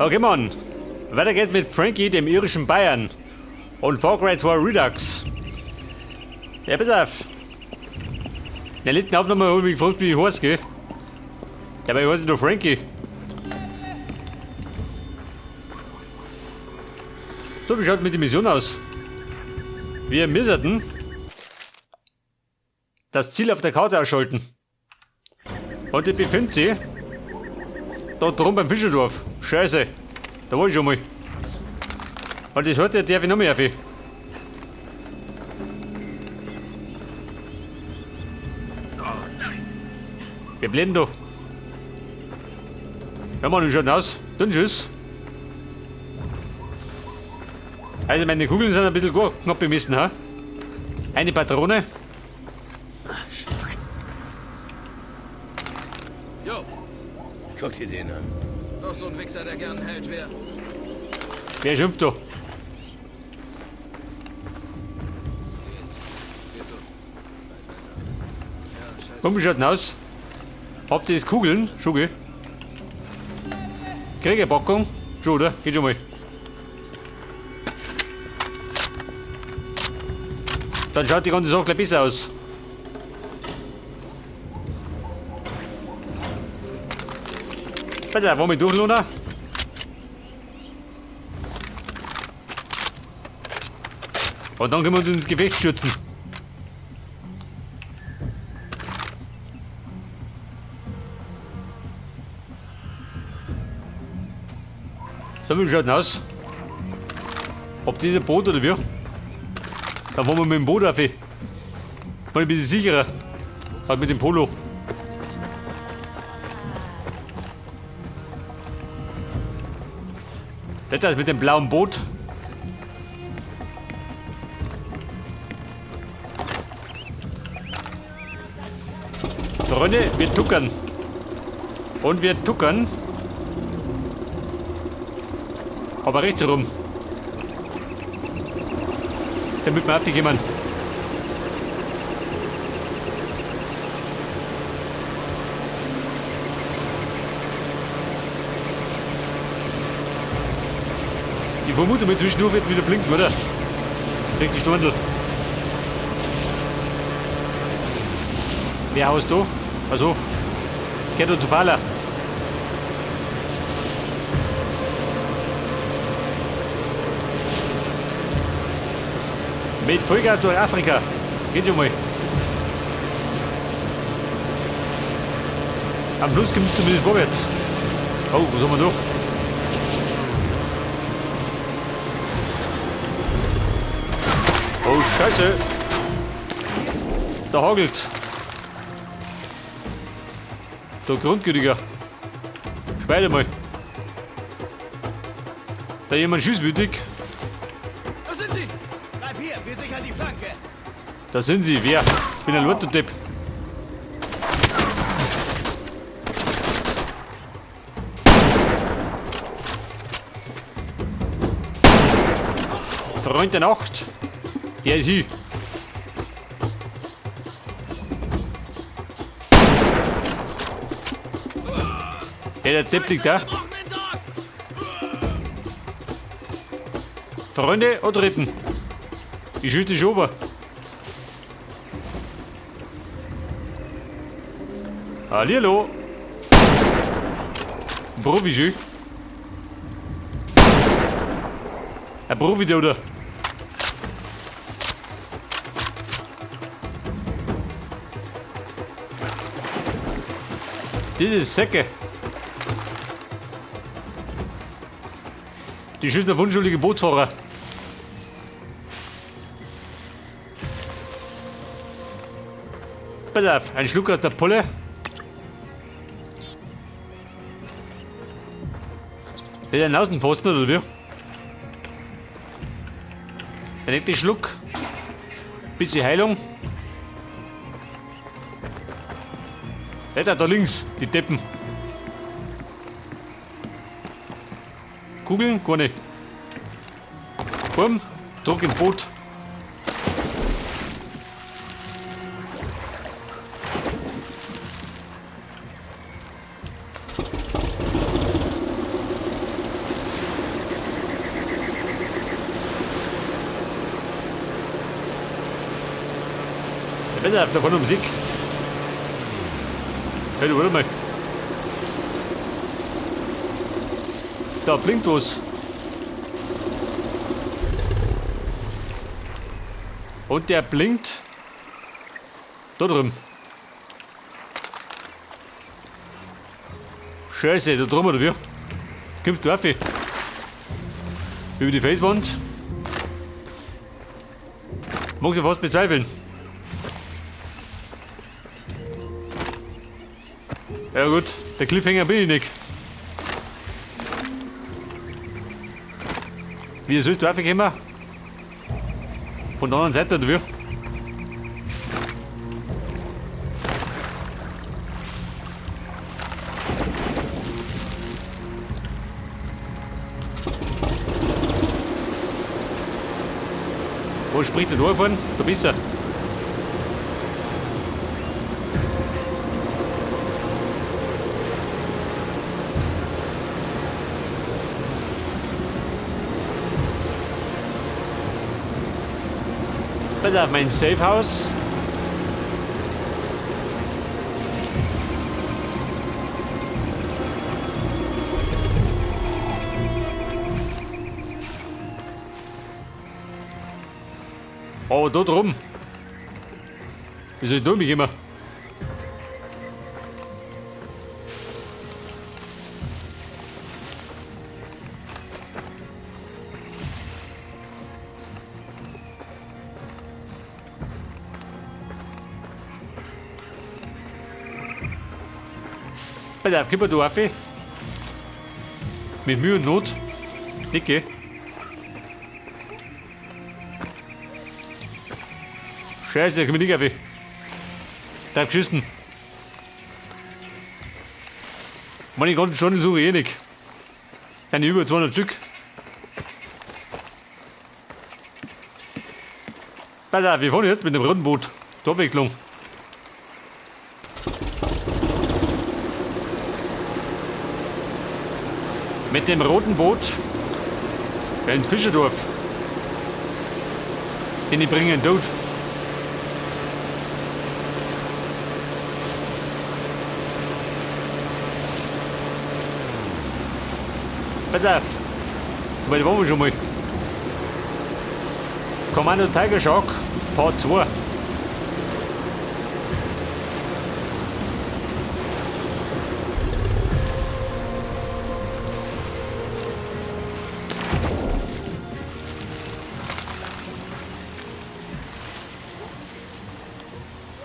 Okay, Mann. Weiter geht's mit Frankie, dem irischen Bayern. Und Far Cry 2 Redux. Ja, pass auf. In der letzten Aufnahme habe ich mich gefragt, wie ich heiße, gell? Dabei heiße ich doch Frankie. So, wie schaut mit der Mission aus? Wir müssen das Ziel auf der Karte ausschalten. Und ich befindet sich da drum beim Fischerdorf. Scheiße, da war ich schon mal. Und das heute darf ich noch mehr auf. Wir bleiben da. Ja Mann, wie schaut denn aus? Dann tschüss. Also meine Kugeln sind ein bisschen knapp bemessen, ha? Eine Patrone. Jo. Guck dir den an. Noch so ein Wichser, der gern ein Held wäre. Wer schimpft da? Komm, wie schaut denn aus? Habt ihr das Kugeln? Schon, gell? Krieg ich eine Packung? Schon, oder? Geht schon mal. Dann schaut die ganze Sache gleich besser aus. Bitte, wollen wir durch, Luna? Und dann können wir uns ins Gefecht stürzen. So, wie schaut denn aus? Ob dieser Boot oder wir? Da wollen wir mit dem Boot auf. Mal ein bisschen sicherer. Halt mit dem Polo. Das ist mit dem blauen Boot. Freunde, wir tuckern. Und wir tuckern. Aber rechts rum. Damit wir abgehen. Ich vermute mal, zwischendurch wird wieder blinken, oder? Kriegt die Stundel. Wer haust du? Also, geht zu Pala. Mit Vollgas durch Afrika. Geht schon mal. Am Schluss kommt es zumindest vorwärts. Oh, was haben wir noch? Oh, Scheiße. Da hagelt's. Der Grundgütiger. Speide mal. Da jemand schießwütig. Da sind sie! Bleib hier, wir sichern die Flanke. Da sind sie, wer? Ich bin ein Lotto-Depp. Freund der Nacht. Der ist hier. Ja, der Depp liegt da. Freunde oder Ritten? Ich schütte schon über. Hallihallo. Profi schön. Ein Profi, der, oder? Das ist Säcke. Die schießen auf unschuldige Bootsfahrer. Pass auf, ein Schluck aus der Pulle. Ist ein Außenposten oder wie? Der nächste Schluck. Bisschen Heilung. Der da links, die Deppen. Kugeln? Keine. Komm, Druck im Boot. Ja, pass auf, da vorne Musik. Hey, du, warte mal. Da blinkt was. Und der blinkt da drüben. Scheiße, da drüben oder wie? Kommt du auf? Über die Felswand. Magst du fast bezweifeln. Ja gut, der Cliffhanger bin ich nicht. Wie sollst du raufkommen? Von der anderen Seite oder wie? Wo spricht der da von? Da bist du. Pass auf, mein Safehouse. Oh, da drum. Wie soll ich da mich immer? Pass auf, gib mir du auf. Mit Mühe und Not. Nicht, gell? Scheiße, da komm ich nicht auf. Da hab geschissen. Meine ganzen Stunden suche ich eh nicht. Sind über 200 Stück. Pass auf, wir fahren jetzt mit dem roten Boot. Zur Abwechslung. Mit dem roten Boot ins Fischerdorf. Den die bringen tot. Pass auf. So weit waren wir schon mal. Kommando Tiger Shark Part 2.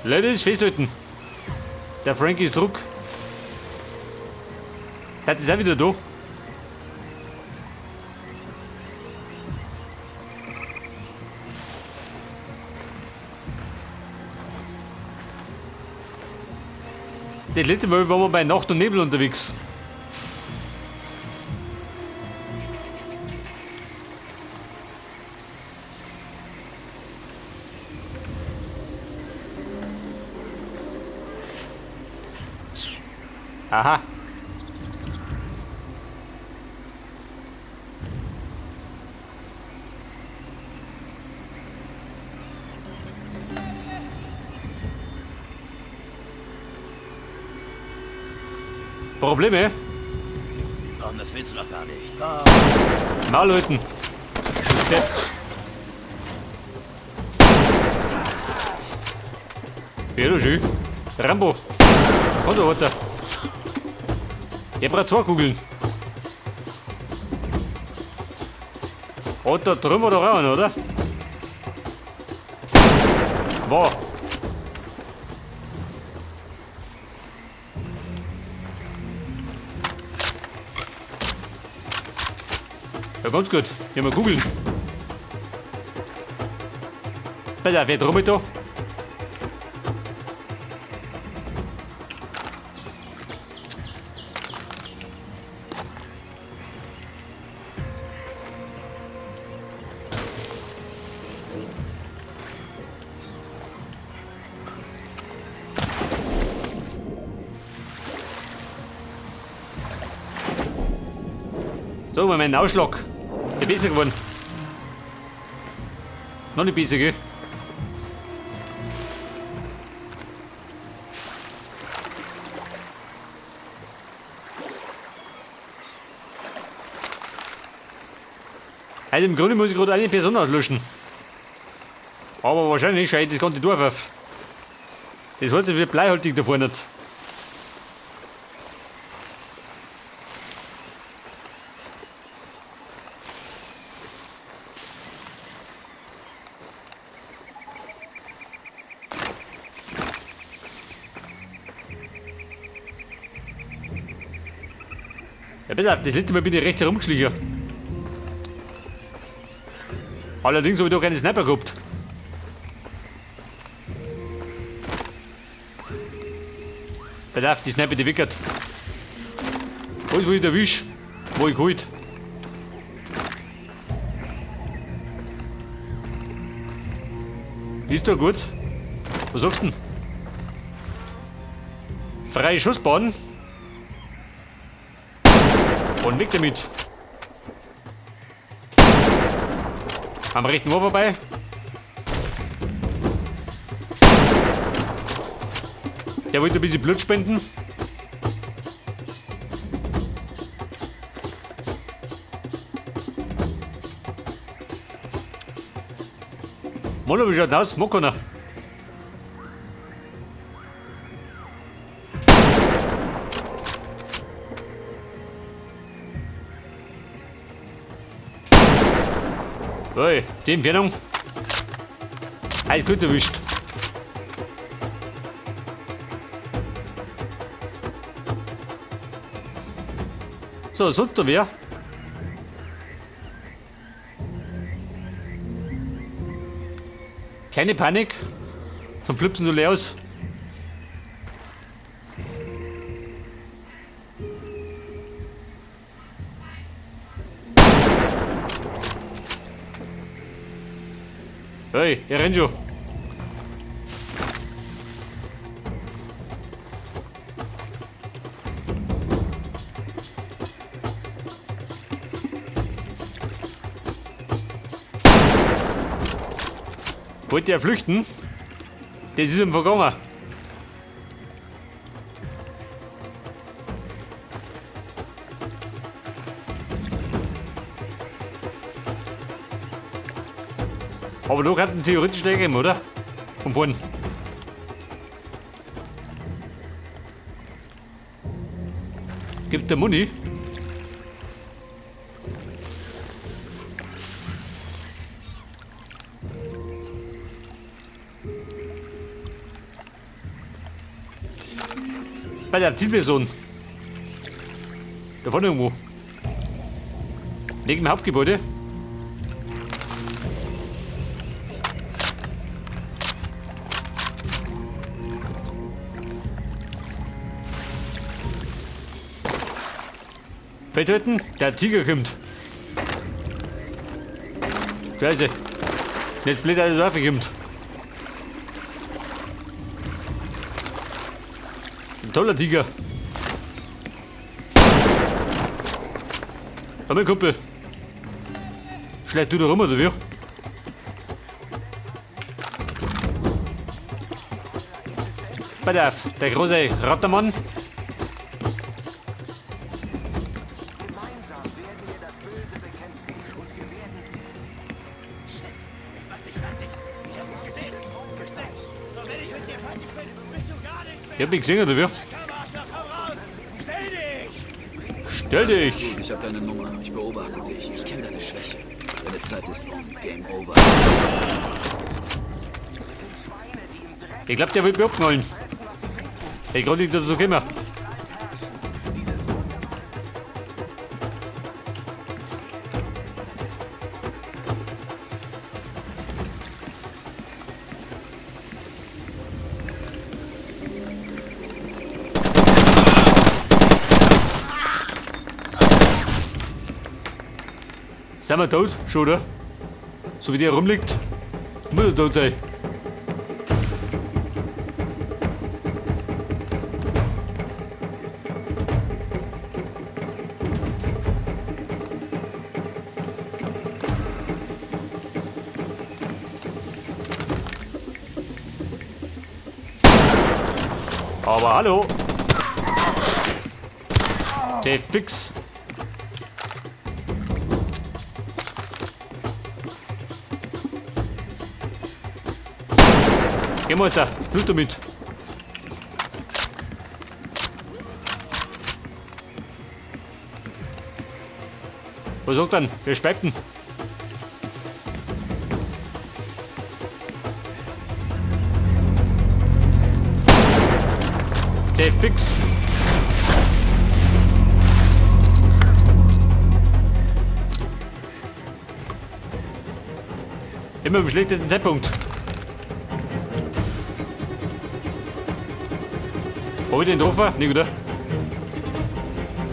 Ladies, festhalten. Der Frankie ist zurück. Der ist auch wieder da. Das letzte Mal waren wir bei Nacht und Nebel unterwegs. Aha. Probleme? Komm, das willst du doch gar nicht. Komm. Na, Leuten. Stepp. Ja, du schön. Rambo. Komm da, Alter. Ich brauch 2 Kugeln. Und da drüben war doch auch einer, oder? Wo? Ja, ganz gut. Hier haben wir Kugeln. Pass auf, wer drum da? So, mal meinen Ausschlag. Der ist besser geworden. Noch nicht besser, gell? Also im Grunde muss ich gerade eine Person auslöschen. Aber wahrscheinlich scheint das ganze Dorf auf. Das Holz wird bleihaltig da vorne. Ja, pass auf, das letzte Mal bin ich rechts herumgeschlichen. Allerdings habe ich da keine Sniper gehabt. Pass auf, die Sniper, die wickert. Alles, wo ich erwisch, wo ich geholt. Ist doch gut. Was sagst du denn? Freie Schussbahn. Und weg damit. Am rechten Ohr vorbei. Der wollte ein bisschen Blut spenden. Mann, wie schaut denn aus? Mag keiner. Hey, die Entfernung. Alles gut erwischt. So, sonst noch wer? Keine Panik. Zum Flipsen so leer aus. Hey, er rennt schon. Wollte er flüchten? Das ist ihm vergangen. Aber da kann theoretisch der geben, oder? Von vorn. Gibt der Muni? Bei der Zielperson. Da vorne irgendwo. Neben dem Hauptgebäude. Festhalten, der Tiger kommt. Scheiße. Jetzt blöd, dass er kommt. Ein toller Tiger. Komm, mein Kumpel. Schleicht du da rum, oder wie? Pass auf, der große Rattermann. Ich hab dich gesehen, oder wie? Stell dich! Gut, ich hab deine Nummer. Ich beobachte dich. Ich kenne deine Schwäche. Deine Zeit ist um. Game over. Ich glaub, der will mich abknallen. Ich kann nicht dazu kommen. Sind wir tot? Schon, oder? So wie der rumliegt, muss er tot sein. Aber hallo! Der fix! Geh mal da, Schluss damit. Was sagt dann? Wer speibt denn? Der fix. Immer im schlechtesten Zeitpunkt. Hab ich den getroffen? Nicht, oder?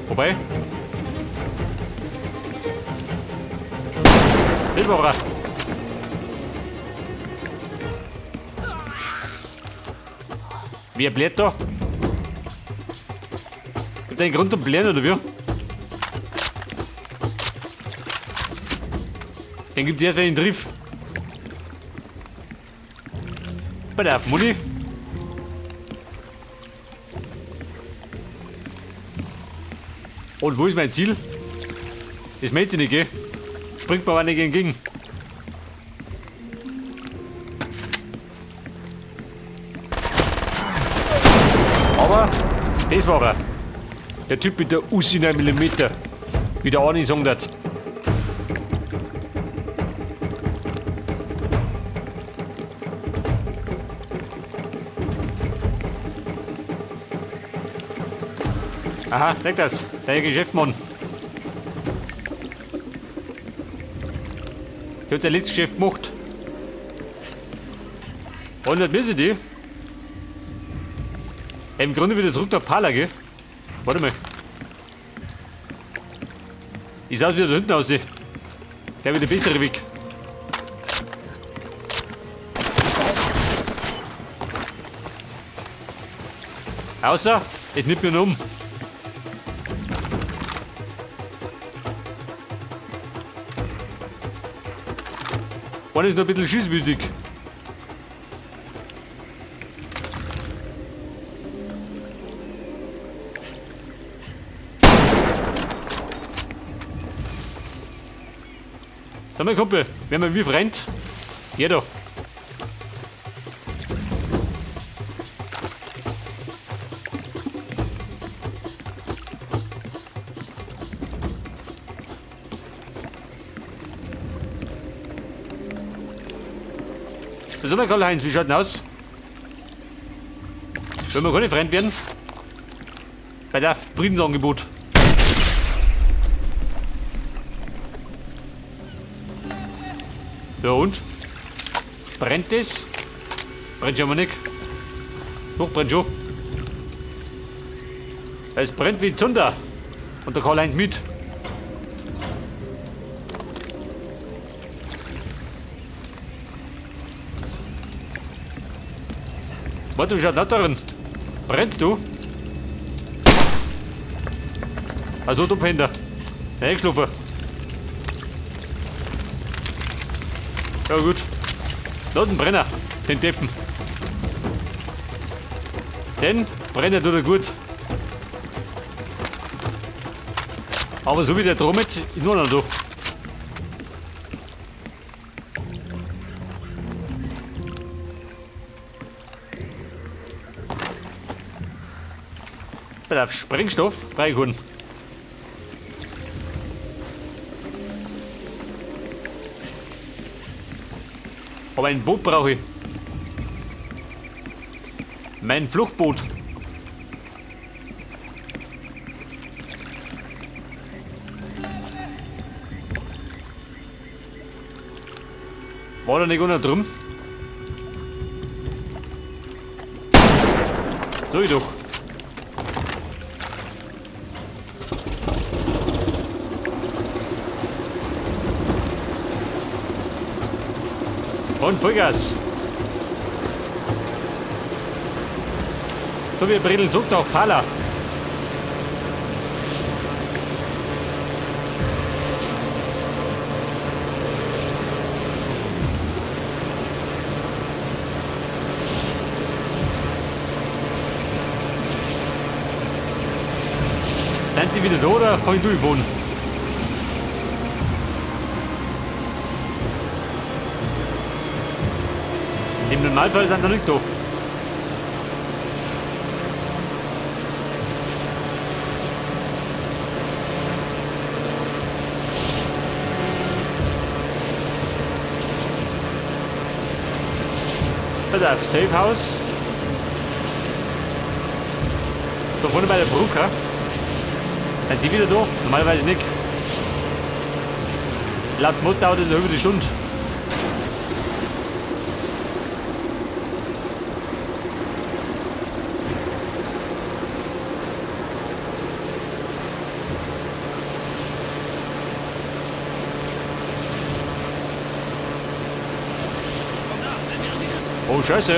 Vorbei. Das war er. Wer bläht da? Gibt einen Grund zum Blähen, oder wie? Den gibt es erst, wenn ich ihn triff. Bei der Mutti. Und wo ist mein Ziel? Das möchte ich nicht, gell? Springt mir aber nicht entgegen. Aber das war er. Der Typ mit der Uzi 9 Millimeter. Wie der Arni sagen hat. Aha, leg das. Der Geschäftsmann. Der hat sein letztes Geschäft gemacht. 100 müssen die. Im Grunde wieder zurück nach Pala, gell? Warte mal. Ich sah wieder da hinten aus. Der wird der bessere Weg. Außer, es nimmt mir noch um. Einer ist noch ein bisschen schießwütig. Sag mal, Kumpel, werden wir wie Freund? Ja doch. Sag mal, Karl-Heinz, wie schaut denn aus? Wollen wir keine Freund werden? Bei der Friedensangebot. Ja und? Brennt das? Brennt schon mal nicht. Doch, brennt schon. Es brennt wie Zunder. Und der Karl-Heinz mit. Warte, wie schaut das darin? Brennst du? Also du Penner. Eingeschlafen. Ja gut. Lass den Brenner, den Deppen. Den Brenner tut er gut. Aber so wie der trommelt, ist nur noch so. Auf Sprengstoff reingehauen. Aber ein Boot brauche ich. Mein Fluchtboot. War da nicht einer drum? So ich doch. Und Vollgas. So, wir bredeln zurück nach Pala. Sind die wieder da oder kann ich durchfahren? Im Normalfall sind sie nicht da. Pass auf, Safe House. Da vorne bei der Brücke. Sind die wieder da? Normalerweise nicht. Laut Mod dauert es über die Stunde. Oh Scheiße!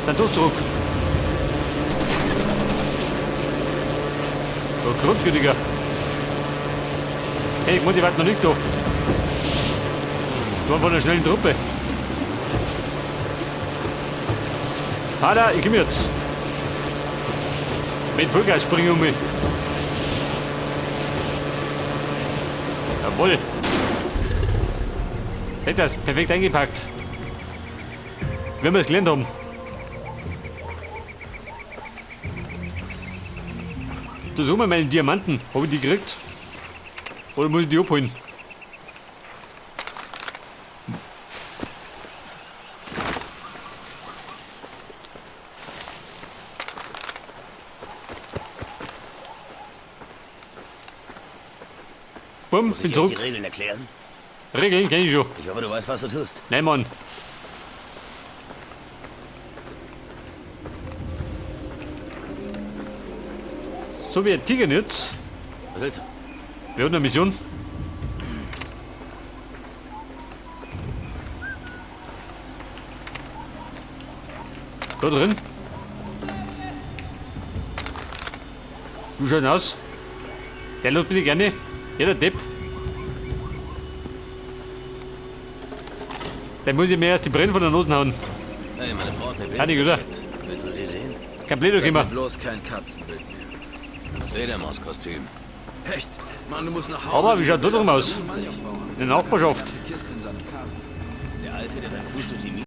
Dann doch zurück. Oh, Grundgütiger. Hey, ich muss, die warten noch nicht da. Die waren von der schnellen Truppe. Vater, ich komm jetzt. Mit Vollgas springe ich um mich. Jawohl. Hey, das ist perfekt eingepackt. Wenn wir es gelernt haben. Da suchen wir meine Diamanten. Hab ich die gekriegt? Oder muss ich die abholen? Bumm, Muss bin ich dir zurück. die Regeln erklären? Regeln kenn ich schon. Ich hoffe, du weißt, was du tust. Nein, Mann. So wie ein Tiger jetzt. Was willst du? Wir haben eine Mission. Da drin. Wie schaut denn aus? Der lässt bitte gerne. Ja, der Depp. Der muss ich mir erst die Brillen von der Nase hauen. Hey, meine Frau hat mir Bilder Kann ich, oder? geschickt. Willst du sie sehen? Kein Blöder Zeig mir immer. bloß kein Katzenbild mehr. Fledermauskostüm. Echt? Mann, du musst nach Hause. Aber wie schaut da drum aus? Gruselig. In der Nachbarschaft. Ganze Kiste in seinem Karren. Der Alte, der seinen Fuß durch die